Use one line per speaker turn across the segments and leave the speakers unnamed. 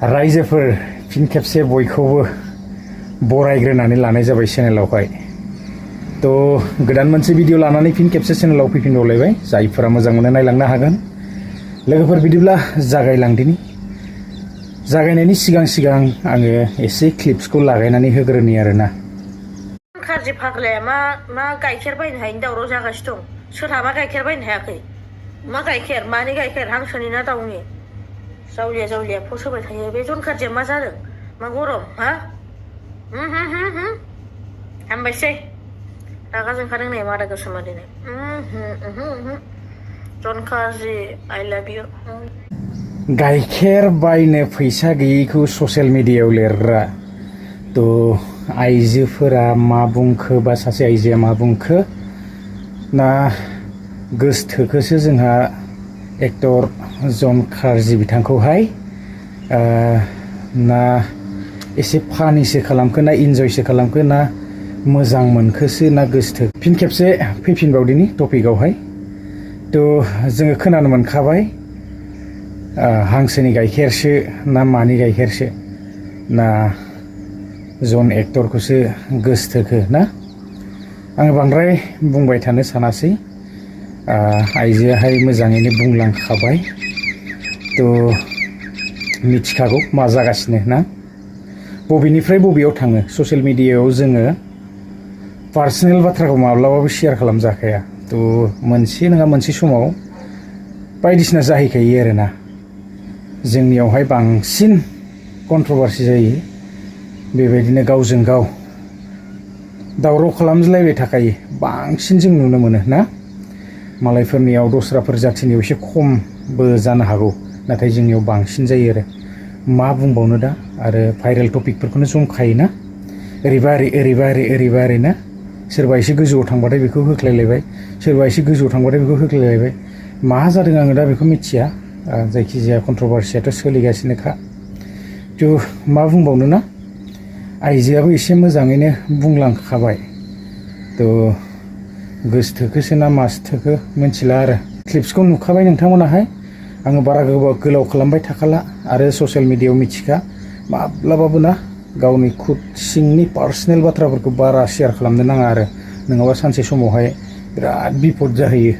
रायजोफोर फिन खेबसे बयखौबो बरायग्रोनानै लानाय जाबाय चेनेलावहाय। तो गोदान मोनसे भिडिअ लानानै फिन खेबसे चेनेलाव फैफिनबावलायबाय। जायफोरा मोजां मोनो नायलांनो हागोन। लोगोफोर बिदिब्ला जागायलांदिनि। जागायनायनि सिगां आङो एसे क्लिप्सखौ लागायनानै होग्रोनि आरोना।
खारजि फाग्लाया मा गाइखेर बायनो हायिनि दावराव जागासिनो दं। सोरहाबा गाइखेर बायनो हायाखै? मा गाइखेर? मानि गाइखेर? हांसोनि ना दाउनि? जावलिया पस्ट होबाय थायो। बे जन खारजिया मा जादों? मा गरम? हा? हामबायसै। रागा जोंखादों नै मादा गोसोमा दिनै। जन खारजि आइ लाभ इउ।
गाइखेर बायनो फैसा गैयैखौ ससियेल मिडियायाव लिरग्रा तो आइजोफोरा मा बुंखो बा सासे आइजोआ मा बुंखो ना गोसथोखौसो जोंहा एक्टर जन खारजि बिथांखौहाय ना एसे फानिसो खालामखो ना इन्जयसो खालामखो ना मोजां मोनखोसो ना गोसथो फिन खेबसे फैफिनबावदिनि टपिकआवहाय। तो जोङो खोनानो मोनखाबाय हांसोनि गाइखेरसो ना मानि गाइखेरसो ना जन एक्टरखौसो गोसथोखो ना। आङो बांद्राय बुंबाय थानो सानासै। आइजोआहाय मोजाङैनो बुंलांखाबाय। तो मिथिखागौ मा जागासिनो ना। बबेनिफ्राय बबेयाव थाङो ससियेल मिडियायाव जोङो पार्सनेल बाथ्राखौ माब्लाबाबो शेयार खालामजाखाया। तो मोनसे नङा मोनसे समाव बायदिसिना जाहैखायो आरोना। जोंनियावहाय बांसिन कन्ट्रभार्सि जायो। बेबायदिनो गावजों गाव दावराव खालामज्लायबाय थाखायो बांसिन जों नुनो मोनो ना। मालायफोरनियाव दस्राफोर जाथिनियाव एसे खमबो जानो हागौ, नाथाय जोंनियाव बांसिन जायो आरो मा बुंबावनो दा। आरो भाइरेल टपिकफोरखौनो जमखायोना। ओरैबा ओरै ना। सोरबा एसे गोजौआव थांबाथाय बेखौ होख्लायलायबाय, सोरबा एसे गोजौआव थांबाथाय बेखौ होख्लायलायबाय। मा जादों आङो दा बेखौ मिथिया। जायखिजाया कन्ट्रभार्सियाथ' सोलिगासिनोखा। तो मा बुंबावनो ना। आइजोआबो एसे मोजाङैनो बुंलांखाबाय। तो गोसथोखोसो ना मासथोखो मिथिला आरो। क्लिप्सखौ नुखाबाय नोंथांमोनाहाय। आङो बारा गोलाव खालामबाय थाखाला आरो ससियेल मिडियायाव मिथिखा माब्लाबाबो ना गावनि खुद सिंनि पार्सनेल बाथ्राफोरखौ बारा शेयार खालामनो नाङा आरो नङाबा सानसे समावहाय बिराद बिपद जाहैयो।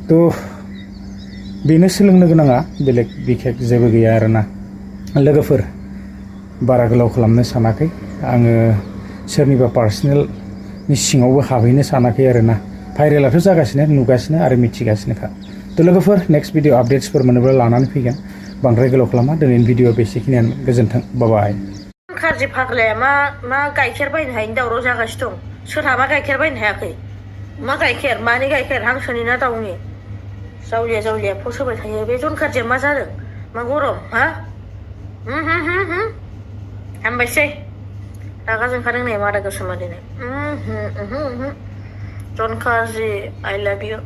तो बेनो सोलोंनो गोनाङा, बेलेग बिखेक जेबो गैया आरोना। लोगोफोर बारा गोलाव खालामनो सानाखै आङो, सोरनिबा पार्सनेलनि सिङावबो हाबहैनो सानाखै आरोना। भाइरेलाथ' जागासिनो, नुगासिनो आरो मिथिगासिनोखा। तो लोगोफोर नेक्स्ट भिडिअ आपडेट्सफोर मोनोब्ला लानानै फैगोन। बांद्राय गोलाव खालामा। दिनैनि भिडिअ बेसेखिनियानो। गोजोन्थों। बाय।
खारजि फाग्लाया मा गाइखेर बायनो हायिनि दावराव जागासिनो दं। सोरहाबा गाइखेर बायनो हायाखै? मा गाइखेर? मानि गाइखेर? हांसोनि ना दाउनि? जावलिया पस्ट होबाय थायो। बे जन खारजिया मा जादों? मा गरम? हा? हामबायसै। रागा जोंखादों नै मादा गोसोमा दिनै। जन खारजि आइ लाभ इउ।